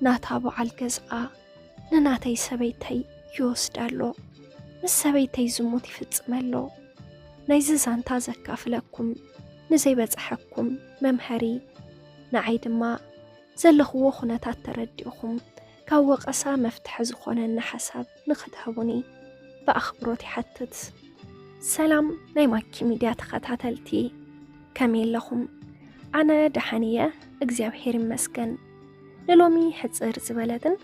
ናታ በዓል ገዝኣ ንናተይ ሰበይተይ ይወስዳ ኣሎ፣ ምስ ሰበይተይ ዝሙት ይፍጽም ኣሎ። ናይዚ ዛንታ ዘካፍለኩም ንዘይበጽሐኩም መምሃሪ፣ ንዓይ ድማ ዘለኽዎ ኩነታት ተረዲእኹም ካብ ወቐሳ መፍትሒ ዝኾነኒ ሓሳብ ንኽትህቡኒ ብኣኽብሮት ይሓትት። ሰላም ናይ ማኪ ሚድያ ተኸታተልቲ፣ ከመይ ኣለኹም? ኣነ ደሓን እየ፣ እግዚኣብሔር ይመስገን። ንሎሚ ሕጽር ዝበለትን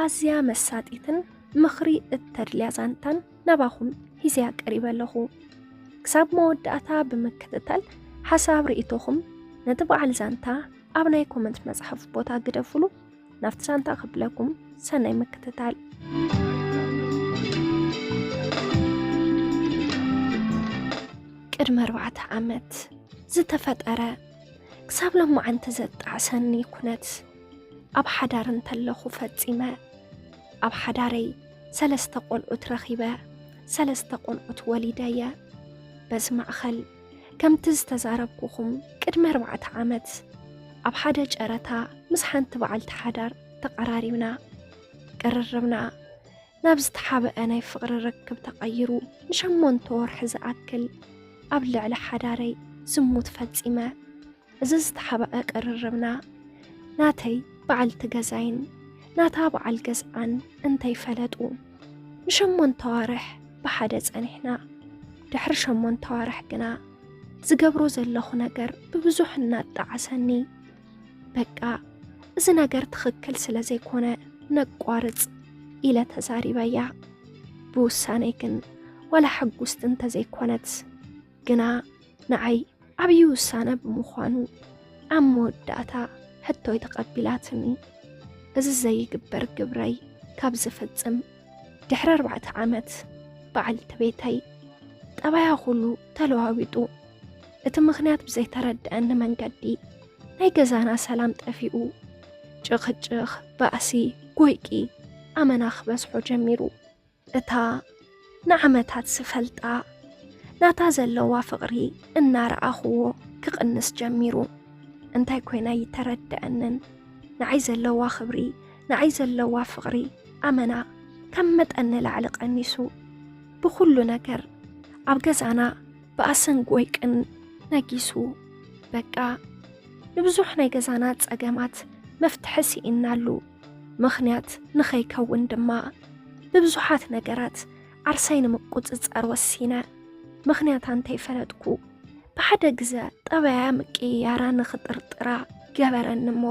ኣዝያ መሳጢትን ምኽሪ እተድልያ ዛንታን ናባኹም ሂዝያ ቀሪበ ኣለኹ። ክሳብ መወዳእታ ብምክትታል ሓሳብ ርእይቶኹም ነቲ በዓል ዛንታ ኣብ ናይ ኮመንት መጽሓፍ ቦታ ግደፉሉ። ናብቲ ዛንታ ክብለኩም ሰናይ ምክትታል። ቅድሚ ኣርባዕተ ዓመት ዝተፈጠረ ክሳብ ሎማዓንቲ ዘጣዕሰኒ ኩነት፣ ኣብ ሓዳር እንተለኹ ፈጺመ። ኣብ ሓዳረይ ሰለስተ ቆልዑት ረኺበ፣ ሰለስተ ቆልዑት ወሊደ እየ። በዚ ማእኸል ከምቲ ዝተዛረብኩኹም ቅድሚ ኣርባዕተ ዓመት ኣብ ሓደ ጨረታ ምስ ሓንቲ በዓልቲ ሓዳር ተቐራሪብና። ቅርርብና ናብ ዝተሓበአ ናይ ፍቕሪ ርክብ ተቐይሩ ንሸሞንተ ወርሒ ዝኣክል ኣብ ልዕሊ ሓዳረይ ዝሙት ፈጺመ። እዚ ዝተሓበአ ቅርርብና ናተይ በዓልቲ ገዛይን ናታ በዓል ገዝኣን እንተይፈለጡ ንሸሞንተ ኣዋርሕ ብሓደ ጸኒሕና። ድሕሪ ሸሞንተ ኣዋርሕ ግና ዝገብሮ ዘለኹ ነገር ብብዙሕ እናጣዓሰኒ፣ በቃ እዚ ነገር ትኽክል ስለ ዘይኮነ ነቋርጽ ኢለ ተዛሪበያ። ብውሳነይ ግን ዋላ ሕጉስቲ እንተዘይኮነት ግና ንዓይ ዓብዪ ውሳነ ብምዃኑ ኣብ መወዳእታ ሕቶይ ተቐቢላትኒ። እዚ ዘይግበር ግብረይ ካብ ዝፍጽም ድሕሪ ኣርባዕተ ዓመት በዓልቲ ቤተይ ጠባያ ኩሉ ተለዋዊጡ። እቲ ምኽንያት ብዘይተረድአኒ መንገዲ ናይ ገዛና ሰላም ጠፊኡ። ጭቕጭቕ፣ ባእሲ፣ ጎይቂ ኣመና ክበዝሖ ጀሚሩ። እታ ንዓመታት ዝፈልጣ ናታ ዘለዋ ፍቕሪ እናረኣኹዎ ክቕንስ ጀሚሩ። እንታይ ኮይና ይተረድአንን። ንዓይ ዘለዋ ክብሪ፣ ንዓይ ዘለዋ ፍቕሪ ኣመና ካብ መጠን ንላዕሊ ቀኒሱ። ብኹሉ ነገር ኣብ ገዛና ብኣሰን ጎይቅን ነጊሱ። በቃ ንብዙሕ ናይ ገዛና ጸገማት መፍትሒ ስኢናሉ። ምኽንያት ንኸይከውን ድማ ብብዙሓት ነገራት ዓርሰይ ንምቁጽጻር ወሲነ። ምኽንያታ እንተይፈለጥኩ ብሓደ ግዘ ጠባያ ምቅይያራ ንኽጥርጥራ ገበረኒ እሞ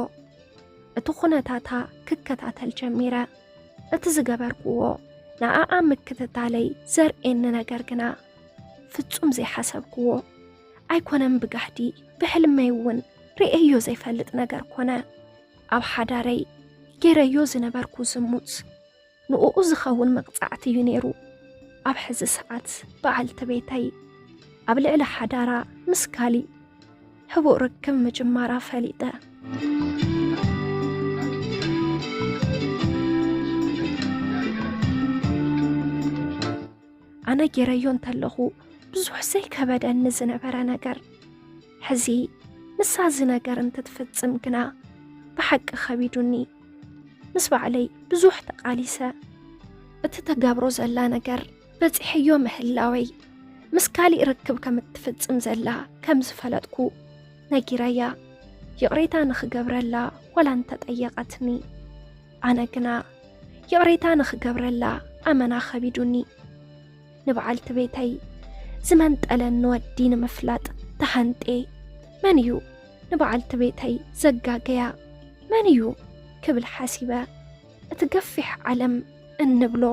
እቲ ኩነታታ ክከታተል ጀሚረ። እቲ ዝገበርኩዎ ንኣኣ ምክትታለይ ዘርእየኒ ነገር ግና ፍጹም ዘይሓሰብኩዎ። ኣይኮነን ብጋህዲ፣ ብሕልመይ እውን ርእየዮ ዘይፈልጥ ነገር ኮነ። ኣብ ሓዳረይ ገይረዮ ዝነበርኩ ዝሙት ንእኡ ዝኸውን መቕጻዕቲ እዩ ነይሩ። ኣብ ሕዚ ሰዓት በዓልቲ ቤተይ ኣብ ልዕሊ ሓዳራ ምስ ካሊእ ህቡእ ርክብ ምጅማራ ፈሊጠ። ኣነ ገይረዮ እንተለኹ ብዙሕ ዘይከበደኒ ዝነበረ ነገር፣ ሕዚ ንሳ እዚ ነገር እንትትፍጽም ግና ብሓቂ ከቢዱኒ። ምስ ባዕለይ ብዙሕ ተቓሊሰ። እቲ ተገብሮ ዘላ ነገር በጺሐዮ ምህላወይ፣ ምስ ካሊእ ርክብ ከም እትፍጽም ዘላ ከም ዝፈለጥኩ ነጊረያ። ይቕሬታ ንኽገብረላ ዋላ እንተጠየቐትኒ፣ ኣነ ግና ይቕሬታ ንኽገብረላ ኣመና ከቢዱኒ። ንበዓልቲ ቤተይ ዝመንጠለኒ ወዲ ንምፍላጥ ተሃንጤ። መን እዩ ንበዓልቲ ቤተይ ዘጋገያ? መን እዩ ክብል ሓሲበ። እቲ ገፊሕ ዓለም እንብሎ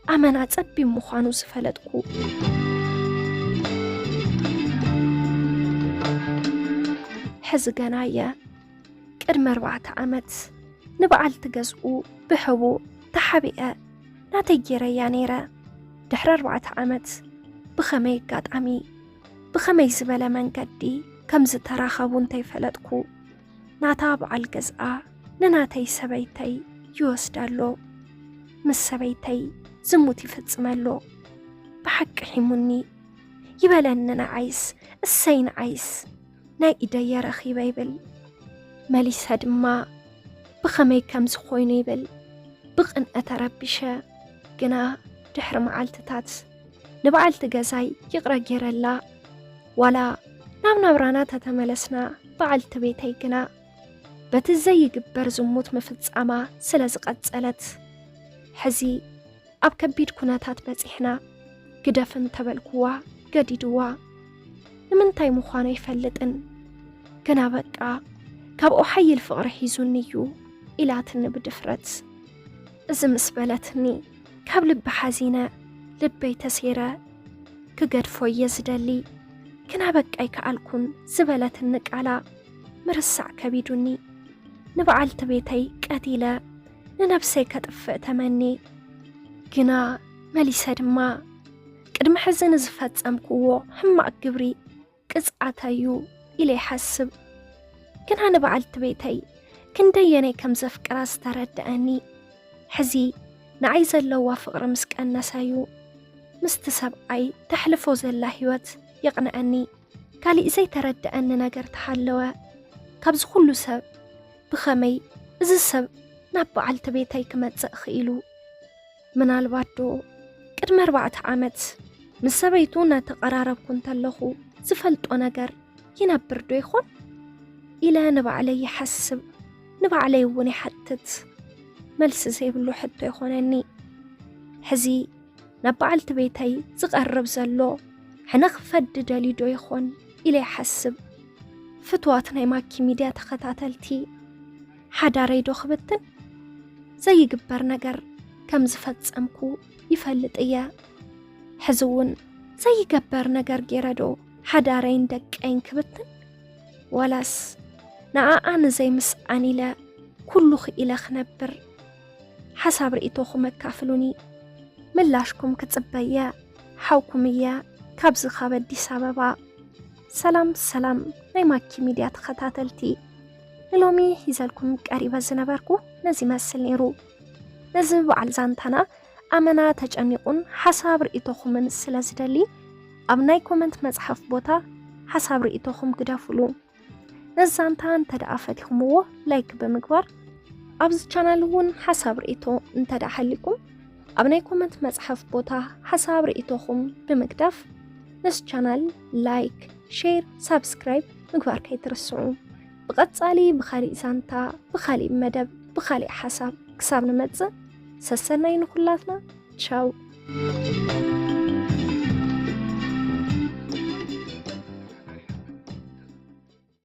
ኣመና ጸቢብ ምዃኑ ዝፈለጥኩ ሕዚ ገና እየ። ቅድሚ ኣርባዕተ ዓመት ንበዓልቲ ገዝኡ ብሕቡእ ተሓቢአ ናተይ ገይረያ ነይረ። ድሕሪ ኣርባዕተ ዓመት ብኸመይ ኣጋጣሚ፣ ብኸመይ ዝበለ መንገዲ ከም ዝተራኸቡ እንተይፈለጥኩ፣ ናታ በዓል ገዝኣ ንናተይ ሰበይተይ ይወስዳ ኣሎ። ምስ ሰበይተይ ዝሙት ይፍጽም ኣሎ። ብሓቂ ሒሙኒ ይበለኒ ንዓይስ፣ እሰይ ንዓይስ፣ ናይ ኢደየ ረኺበ ይብል። መሊሰ ድማ ብኸመይ ከምዚ ኮይኑ ይብል ብቕንአ ተረቢሸ። ግና ድሕሪ መዓልትታት ንበዓልቲ ገዛይ ይቕረ ገይረላ። ዋላ ናብ ናብራና ተተመለስና፣ በዓልቲ ቤተይ ግና በቲ ዘይግበር ዝሙት ምፍጻማ ስለ ዝቐጸለት፣ ሕዚ ኣብ ከቢድ ኩነታት በጺሕና። ግደፍ እንተበልኩዋ ገዲድዋ። ንምንታይ ምዃኑ ኣይፈልጥን። ግና በቃ ካብኡ ሓይል ፍቕሪ ሒዙኒ እዩ ኢላትኒ ብድፍረት። እዚ ምስ በለትኒ ካብ ልቢ ሓዚነ፣ ልበይ ተሴረ። ክገድፎ እየ ዝደሊ፣ ግና በቃ ኣይከኣልኩን ዝበለትኒ ቃላ ምርሳዕ ከቢዱኒ። ንበዓልቲ ቤተይ ቀቲለ ንነብሰይ ከጥፍእ ተመኒ። ግና መሊሰ ድማ ቅድሚ ሕዚ ንዝፈጸምክዎ ሕማቕ ግብሪ ቅጽዓተይ እዩ ኢለ ይሓስብ። ግና ንበዓልቲ ቤተይ ክንደየነይ ከም ዘፍቅራ ዝተረድኣኒ፣ ሕዚ ንዓይ ዘለዋ ፍቕሪ ምስ ቀነሰ እዩ። ምስቲ ሰብኣይ ተሕልፎ ዘላ ህይወት የቕንኣኒ። ካሊእ ዘይተረድኣኒ ነገር ተሃለወ። ካብዚ ኩሉ ሰብ ብኸመይ እዚ ሰብ ናብ በዓልቲ ቤተይ ክመጽእ ክኢሉ? ምናልባት ዶ ቅድሚ ኣርባዕተ ዓመት ምስ ሰበይቱ እናተቐራረብኩ እንተለኹ ዝፈልጦ ነገር ይነብር ዶ ይኾን ኢለ ንባዕለይ ይሓስብ፣ ንባዕለይ እውን ይሓትት። መልሲ ዘይብሉ ሕቶ ይኾነኒ። ሕዚ ናብ በዓልቲ ቤተይ ዝቐርብ ዘሎ ሕነ ክፈዲ ደልዩ ዶ ይኾን ኢለ ይሓስብ። ፍትዋት ናይ ማኪ ሚድያ ተኸታተልቲ፣ ሓዳረይ ዶ ክብትን? ዘይግበር ነገር ከም ዝፈጸምኩ ይፈልጥ እየ። ሕዚ እውን ዘይገበር ነገር ገይረ ዶ ሓዳረይን ደቀይን ክብትን? ዋላስ ንኣኣ ንዘይምስኣን ኢለ ኩሉ ክኢለ ክነብር? ሓሳብ ርእይቶኹም ኣካፍሉኒ። ምላሽኩም ክጽበየ። ሓውኩም እየ ካብዚ ካብ ኣዲስ ኣበባ። ሰላም ሰላም ናይ ማኪ ሚድያ ተኸታተልቲ፣ ንሎሚ ሒዘልኩም ቀሪበ ዝነበርኩ ነዚ ይመስል ነይሩ። ነዚ በዓል ዛንታና ኣመና ተጨኒቑን ሓሳብ ርእይቶኹምን ስለ ዝደሊ፣ ኣብ ናይ ኮመንት መጽሓፍ ቦታ ሓሳብ ርእይቶኹም ግደፉሉ። ነዚ ዛንታ እንተ ደኣ ፈቲኹምዎ ላይክ ብምግባር፣ ኣብዚ ቻናል እውን ሓሳብ ርእይቶ እንተ ደኣ ሃሊኩም ኣብ ናይ ኮመንት መጽሓፍ ቦታ ሓሳብ ርእይቶኹም ብምግዳፍ ነዚ ቻናል ላይክ፣ ሼር፣ ሳብስክራይብ ምግባር ከይትርስዑ። ብቐጻሊ ብኻሊእ ዛንታ፣ ብኻሊእ መደብ፣ ብኻሊእ ሓሳብ ክሳብ ንመጽእ ሰሰናይ ንኹላትና። ቻው።